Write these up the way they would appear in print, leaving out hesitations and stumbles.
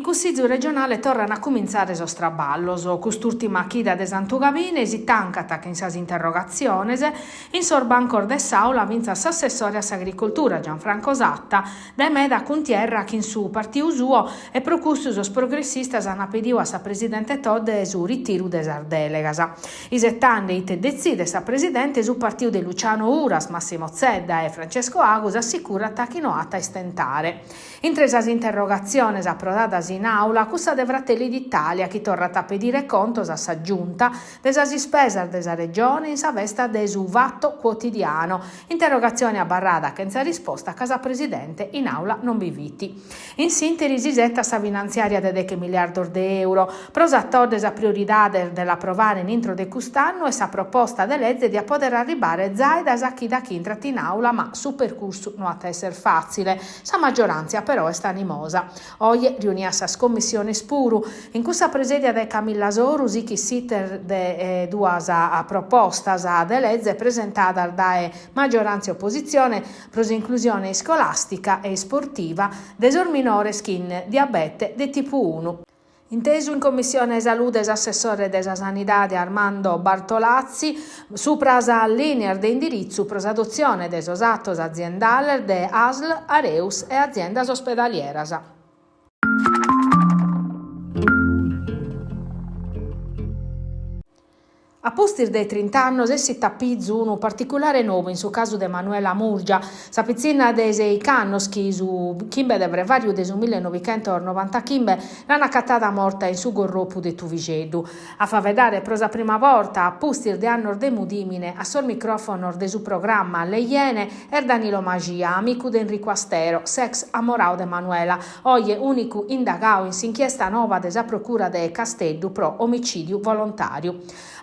Cussizu regionale torran a cumintzare sos traballos. Cust'ùrtima chida de Santu Gabine si tancat chin sas interrogatziones. In sos bancos de s'àula fintzas s'assessore a s'agricoltura Gianfranco Satta, dae meda a cuntierra chin su partiu suo e pro custu sos progressistas ant pediu a sa presidente Todde su ritiru de sas dèlegas. Isetande ite detzidet sa presidente, su partiu de Luciano Uras, Massimo Zedda e Francesco Agus assicurat chi no at a istentare. Intre sas interrogatziones aprodadas in àula, cussa de Fratelli d'Italia chi torrat a pedire contos a sa Giunta de sas ispesas de sa Regione in sa festa de su Fatto Quotidiano, interrogatzione abarrada chentza risposta ca sa Presidente in àula non bi fit. In s'ìnteri s'isetat sa finantziària de deche miliardos de euro. Pro sa Todde sa prioridade est de l'aprovare in intro de cust'annu e sa proposta de leze diat pòdere arribare zai dae sa chida chi intrat in àula ma su percursu no at a èssere fàtzile. Sa maggioràntzia però est animosa. Oje riuniat sas commissiones puru. In cussa presèdia dae Camilla Soru sichit s'iter de duas propostas de leze presentadas dae maggioràntzia e opositzione pro s'inclusione iscolàstica e isportiva de sos minores chin diabete de tipu unu. Intesu in Commissione Salude s'assessore de sa Sanidade Armando Bartolazzi supra sas lìnias de indiritzu pro s'adotzione de sos atos aziendales de Asl, Areus e aziendas ospedalieras. A pustis de trint'annos essit a pizu unu particulare nou in su casu de Manuela Murgia, sa pitzinna de seich'annos chi su chimbe de frevàriu de su millenovichentosnovantachimbe l'an acatada morta in su gorropu de Tuvixeddu. A faeddare pro sa prima borta, a pustis de annos de mudìmine, a sos micròfonos de su programma Le Iene, est Danilo Maxia, amicu de Enrico Astero, s'ex amoradu de Manuela, Oje ùnicu indagadu in s'inchiesta noba de sa Procura de Casteddu pro omicìdiu volontàriu.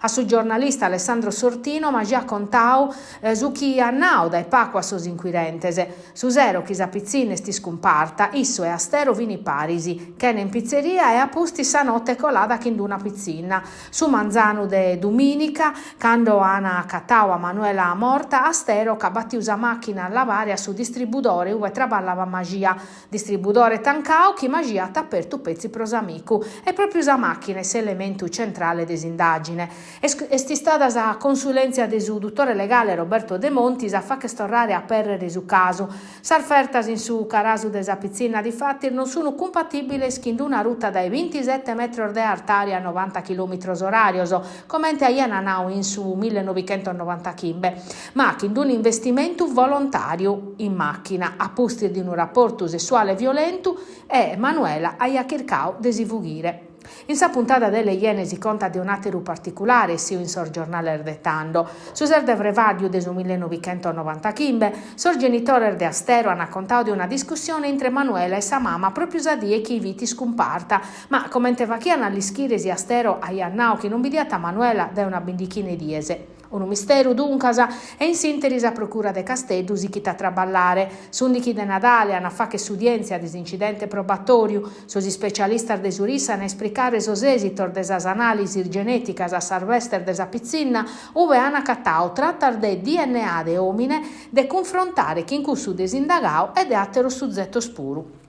A su giornalista Alessandro Sortino Maxia at contadu su chi at nadu dae pagu a sos inquirentes. Su sero chi sa pitzinna est iscumparta, issu e Astero fin paris, chena in pitzeria e a pustis sa note colada chin d'una pitzinna. Su manzanu de dumìnica, cando an acatadu a Manuela morta, Astero ch'at batiu sa màchina a lavare a su distribudore ue traballabat Maxia. Distribudore tancadu chi Maxia at apertu petzi pro s'amicu. E pròpiu sa màchina est s'elementu centrale de s'indàgine. Est istada sa consulèntzia de su dutore legale Roberto Demontis a fagher torrare a apèrrere su casu. Sas fertas in su carasu de sa pitzinna difatis non sunt cumpatìbiles chin una ruta dae bintisete metros de artària a novanta chilòmitros oràrios, comente aiant nadu in su millenovichentosnovantachimbe. ma chin d'unu investimentu volontàriu in màchina a pustis de unu raportu sessuale violentu e Manuela aiat chircadu de si fughire. In sa puntada de Le Iene si contat de un'àteru particulare essiu in sos giornales de tando. Su ses de frevàriu de su millenovichentosnovantachimbe, sos genitores de Astero ant contadu de una discussione intre Manuela e sa mama pròpiu sa die chi fit iscumparta, ma comente faghian a l'ischire si Astero aiat nadu chi non bidiat a Manuela dae una bindichina 'e dies. Unu misteru, duncas, e in s'ìnteri sa Procura de Casteddu sichit a traballare. S'ùndichi de Nadale an a fagher s'udièntzia de s'incidente probatòriu. Sos ispecialistas de su RIS an a ispricare sos èsitos de sas anàlisis genèticas a sas bestes de sa pitzinna, ue an acatadu tratas de dna de òmine de cunfrontare chin cussu de s'indagadu e de àteros suzetos puru.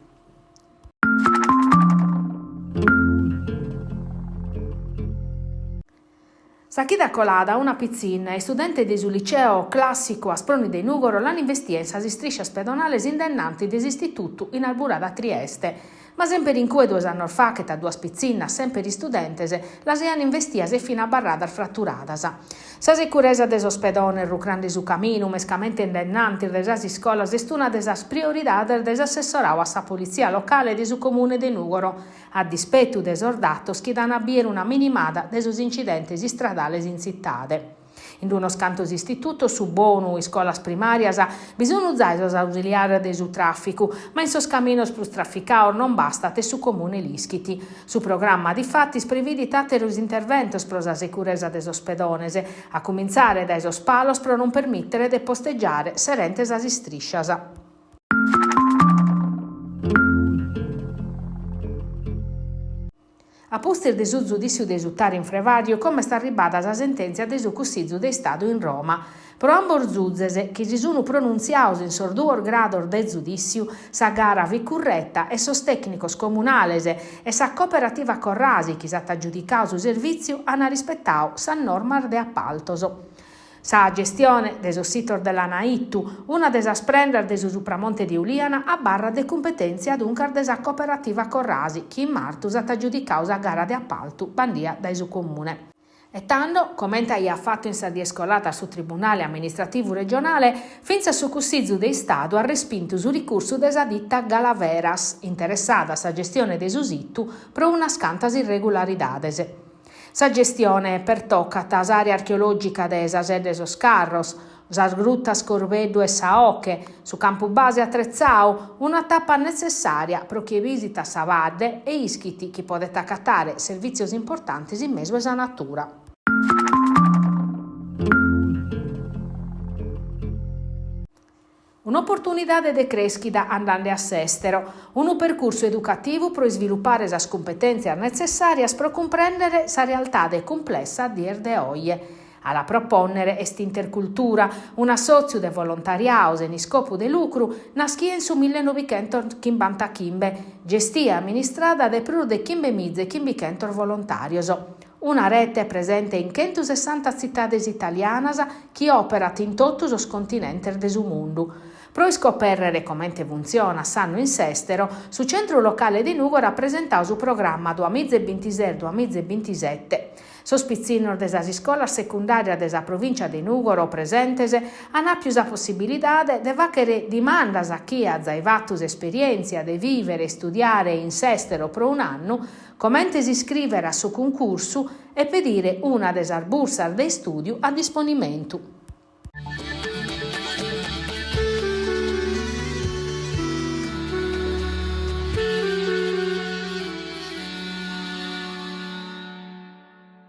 Sa chida colada una pitzinna, istudente de su liceo clàssicu Asproni de Nùgoro, l'an investia in sas istriscias pedonales in dennanti de s'istitutu in arburada Trieste. Ma semper in cue duos annos faghet a duas pitzinnas, semper istudentes, las aian investias e fin abarradas fraturadas. Sa securesa de sos pedones rucrande su caminu, mescamente in dennantis de sas iscolas, est una de sas prioridades de s'assessoradu a sa Politzia Locale de su Comune de Nùgoro. a dispetu de sos datos chi dan a bier una minimada de sos incidentes istradales in tzitade. In unos cantos istitutos, su bonu, iscolas primàrias, bi sun zai sos ausiliares de su tràficu, ma in sos caminos prus traficados non bastat e su Comune l'ischit. Su programma, difatis, previdit àteros interventos pro sa securesa de sos pedones, a cumintzare dae sos palos pro non permìtere de postegiare serente sas istriscias. A pustis de su zudìssiu de su TAR in frevàriu, como est arribada sa sentèntzia de su Cussizu de Istadu in Roma. Pro ambos zuzes, chi si sunu pronuntziados in sos duos grados de zudìssiu, sa gara fit curreta e sos tècnicos comunales e sa cooperativa Corrasi chi s'at agiudicadu su servìtziu an rispetadu sas normas de apaltos. Sa gestione de sos sitos de Lanaittu, una de sas prendas de su Supramonte de Ulìana, abarrat de cumpetèntzia duncas de sa cooperativa Corrasi, chi in martu s'at agiudicadu sa gara de apaltu bandia dae su Comune. E tando, comente aiat fatu in sas dies coladas su Tribunale Amministrativu Regionale, fintzas su Cussizu de Istadu at respintu su ricursu de sa dita Galaveras, interessada a sa gestione de su situ pro unas cantas irregularidades. Sa gestione pertocat s'àrea archeològica de sa Sedda 'e sos Carros, sas grutas Corbeddu e Sa 'Oche, su campu base atretzadu, una tapa netzessària pro chie bìsitat sa badde e ischit chi podet acatare servìtzios importantes in mesu 'e sa natura. Un'oportunidade de crèschida andende a s'èstero, unu percursu educativu pro isvilupare sas cumpetèntzias netzessàrias pro cumprèndere sa realtade cumplessa a dies de oje. A la propònnere est Intercultura, un'assòtziu de volontariadu sena iscopu de lucru naschia in su millenovichentoschimbantaghimbe, gestia e amministrada de prus de chimbemiza e chimbichentos volontàrios. Una rete presente in chentusessanta tzitades italianas chi òperat in totu sos continentes de su mundu. Pro iscopèrrere comente funtzionat s'annu in s'èstero, su Centru Locale de Nùgoro at presentadu su programma duamiza e bintises duamiza e bintisete. Sos pitzinnos de sas iscolas secundàrias de sa provìncia de Nùgoro presentes an àpiu sa possibilidade de fàghere dimandas a chie at zai fatu s'esperièntzia de vìvere e istudiare in s'èstero pro un'annu, Comente s'iscrìvere a su cuncursu e pedire una de sas bursas de istùdiu a disponimentu.